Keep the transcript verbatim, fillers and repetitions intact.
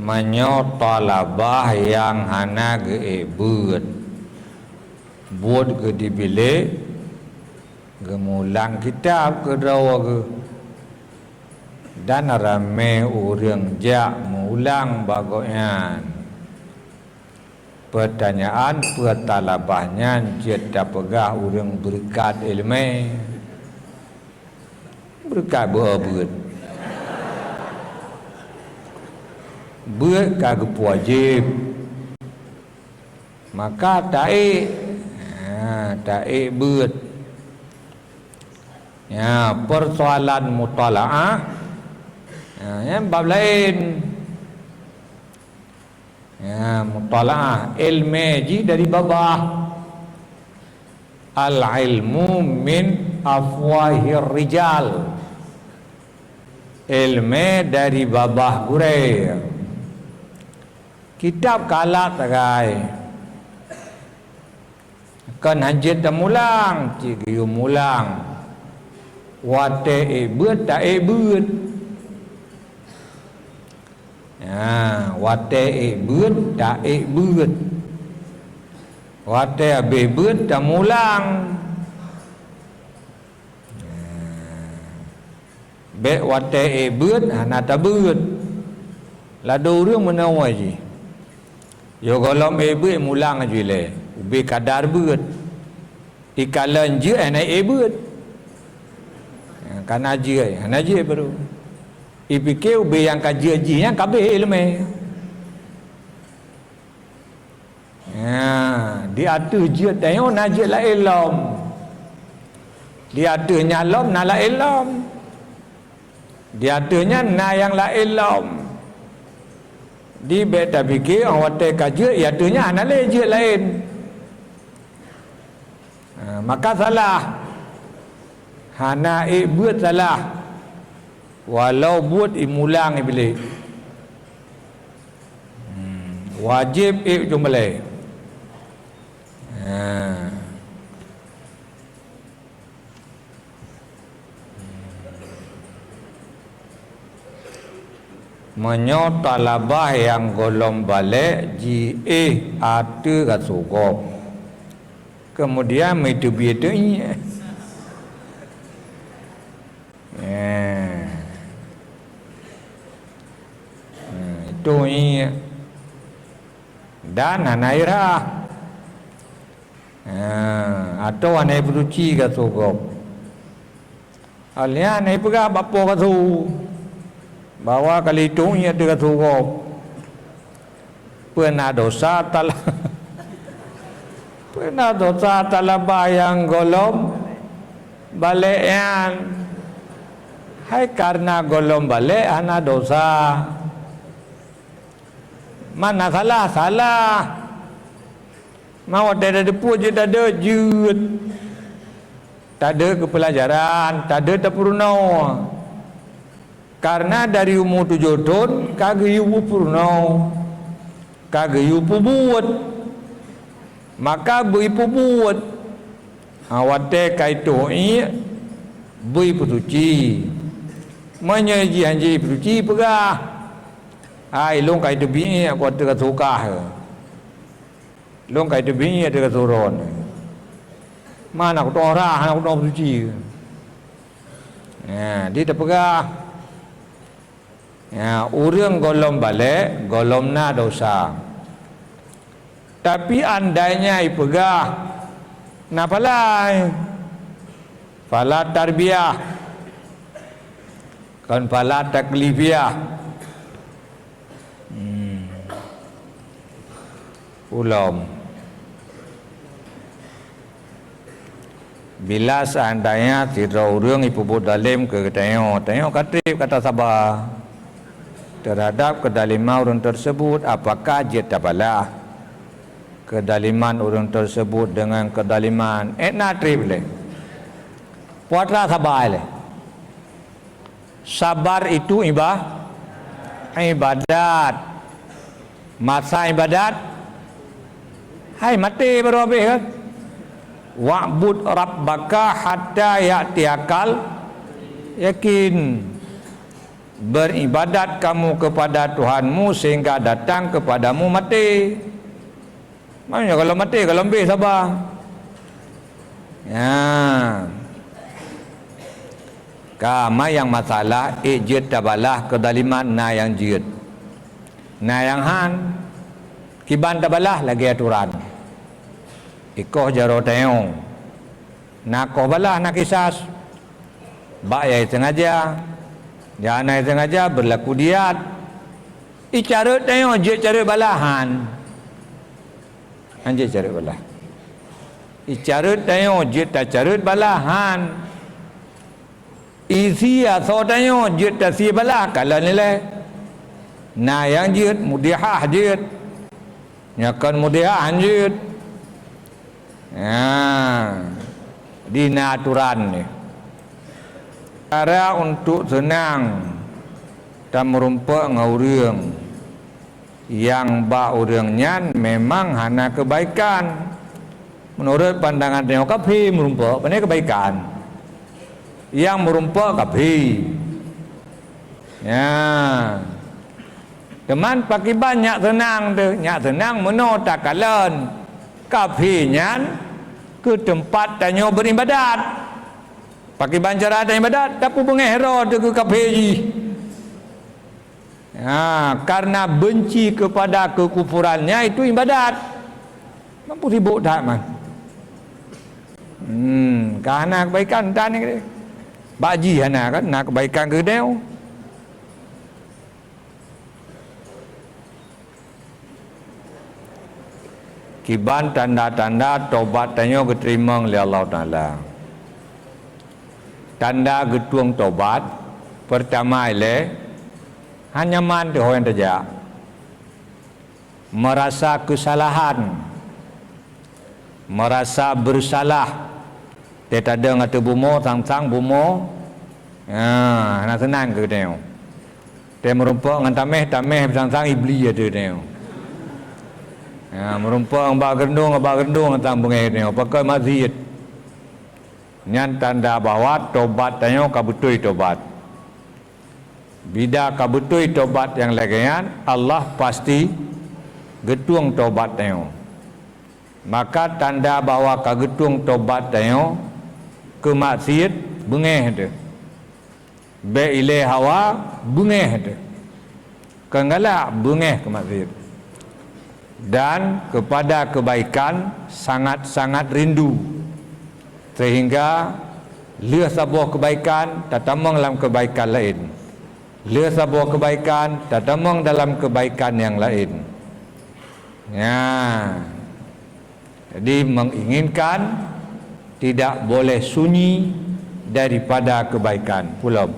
Meunyoe talabah nyang hana geuék beuet, buet geuh di bilék, geumulang kitab keudroe geuh, dan ramé ureuëng jak meulang bak gobnyan. Peutanyaan, peue talabah nyan jeuet tapeugah ureuëng beureukat iéleumé? Beureukat beu-, beuet. Beuet ka geupeuwajéb. Maka taék, ha, taék beuet. Ya, persoalan mutalaah, ya, nyan bab laén. Ya, mutalaah, iéleumé jih dari babah. Al-ilmu min afwahir rijal. Iéleumé dari babah gurée. Kitab kalak sagai. Kon hanjeuet tamulang, cit geuyue mulang. Watée ék beuet, taék beuet. Ha, watée ék beuet, taék beuet. Watée habéh beuet, tamulang. Ha. Bék watée ék beuet hana tabeuet. Ladôm ureuëng meunoe jih. Yoh gohlom ék beuet mulang aju ilée, ubé kadar beuet. Ikalon jeuet hana ék beuet. Kana jeuet, hana jeuet baru. Ipike ubé nyang ka jeuet jih nyan ka bék iéleumé. Ha, di ateueh jeuet tanyoe na jeuet laén lom. Di ateueh nyan lom na laén lom. Di ateueh nyan na nyang laén lom. Di bék tapike, óh watée ka jeuet, di ateueh nyan hana lé jeuet laén. Ha, maka salah. Hana ék beuet salah. Walau buet imulang Iblih. Hmm, wajéb ék ujong balée. Ha. Meunyoe talabah nyang gohlom balek jiéh ateueh gasoe gob, keumudian meuteubiet teuiek. Eh. Eh, teuiek. Dan hana irah. Ha, atawa hana ipeusuci gasoe gob. Alheuh nyan ipeugah bak po gasoe bahwa ka lheuh iteuiek ateueh gasoe gob. Peue na dosa tala-, peue na dosa talabah nyang gohlom balek nyan? Hai kareuna gohlom balek hana dosa. Mana salah? Salah. Ma watée tateupeue jeuet, tadeuet jeuet. Tadeuet keu peulajaran, tadeuet tapeurunoe. Kareuna dari umu tujoh thon ka geuyue peurunoe, ka geuyue peubuet. Maka beu ipeubuet. Ha, watée ka iteuiek, beu ipeusuci. Meunyoe jihnyan jeuet ipeusuci, peugah, "Hai, lôn ka iteubiet ateueh gasoe kah." Lôn ka iteubiet ateueh gasoe droeneuh. Ma na kutoe rhah, na kutoe peusuci. Nyan, di tapeugah, nyan, ureuëng gohlom balek, gohlom na dosa. Tapi andainya ipeugah, na palai, fala tarbiyah, kon fala taklifiyah. Hmm. Ulom. Bila seandainya sidroe ureuëng ipeubuet dalem keu geutanyoe, tanyoe ka treb ka tasaba terhadap keudaliman ureuëng tersebut, apakah jeuet tabalah keudaliman ureuëng tersebut dengan keudaliman? Eh, na treb lé. Puasa sabai lé. Sabar itu iba-, ibadat. Masa ibadat, hai maté baru habéh kan? "Wa'bud rabbaka hatta ya'tiyakal yakin." Beribadat kamu kepada Tuhanmu sehingga datang kepadamu maté. Maknanya kalau maté, kalau lambeh saba. Ya. Ka, ma nyang masalah, ék jeuet tabalah keuzaliman, na nyang jeuet. Na nyang han. Kiban tabalah lagée atoran. Ikoh jaroe tanyoe. Na koh balah, na kisas. Bak nyang sengaja, nyang hana sengaja beurlaku diat. Icareuet tanyoe jeuet careuet balah, han. Han jeuet careuet balah. Icareuet tanyoe jeuet tacareuet balah, han. Isie asoe tanyoe jeuet tasie balah, kalon ilée. Na nyang jeuet, mudihah jeuet. Nyoe kon mudihah han jeuet. Nah, di na aturan nyoe. Cara untuk seunang tameurumpok ngon ureuëng nyang bak ureuëng nyan memang hana keubaikan. Meunurot pandangan tanyoe kafé meurumpok, pane keubaikan. Nyang meurumpok kafé. Ya. Teuma pakriban nyak seunang teuh? Nyak seunang meunoe takalon kafé nyan keu teumpat tanyoe beuribadat. Pakriban cara taibadat? Tapeubeungéh droe teuh keu kafé jih. Ha, karena benci kepada kekufurannya itu ibadat. Mampu sibok that man. Hmm, ka hana keubaikan tan ni. Bak jih hana kan, na keubaikan keu tanyoe. Kiban tanda-tanda tobat tanyoe geuteurimong lé Allah Taala. Tanda geutueng tobat, peurtama ilée, hana nyaman teuh ho nyang tajak. Meurasa keusalahan, meurasa beursalah. Teuh tadong ateueh bumoe, sang-sang bumoe, ha, hana seunang keu tanyoe. Teuh meurumpok ngon taméh, taméh sang-sang ibli ateueh tanyoe. Ha, meurumpok ngon bak geureudueng, ngon bak geureudueng sang beungéh tanyoe, pakon maksiet. Nyan tanda bahwa tobat tanyoe ka beutôi tobat. Bida ka beutôi tobat nyang lagée nyan, Allah pasti geutueng tobat tanyoe. Maka tanda bahwa ka geutueng tobat tanyoe keu maksiet, beungéh teuh. Bék ilée hawa, beungéh teuh. Kon galak, beungéh keu maksiet. Dan kepada kebaikan sangat-sangat rindu, sehingga lheueh saboh kebaikan tatamong lam kebaikan laén, lheueh saboh kebaikan tatamong dalam kebaikan nyang laén. Nya, jadi menginginkan tidak boleh sunyi daripada kebaikan. Pulom.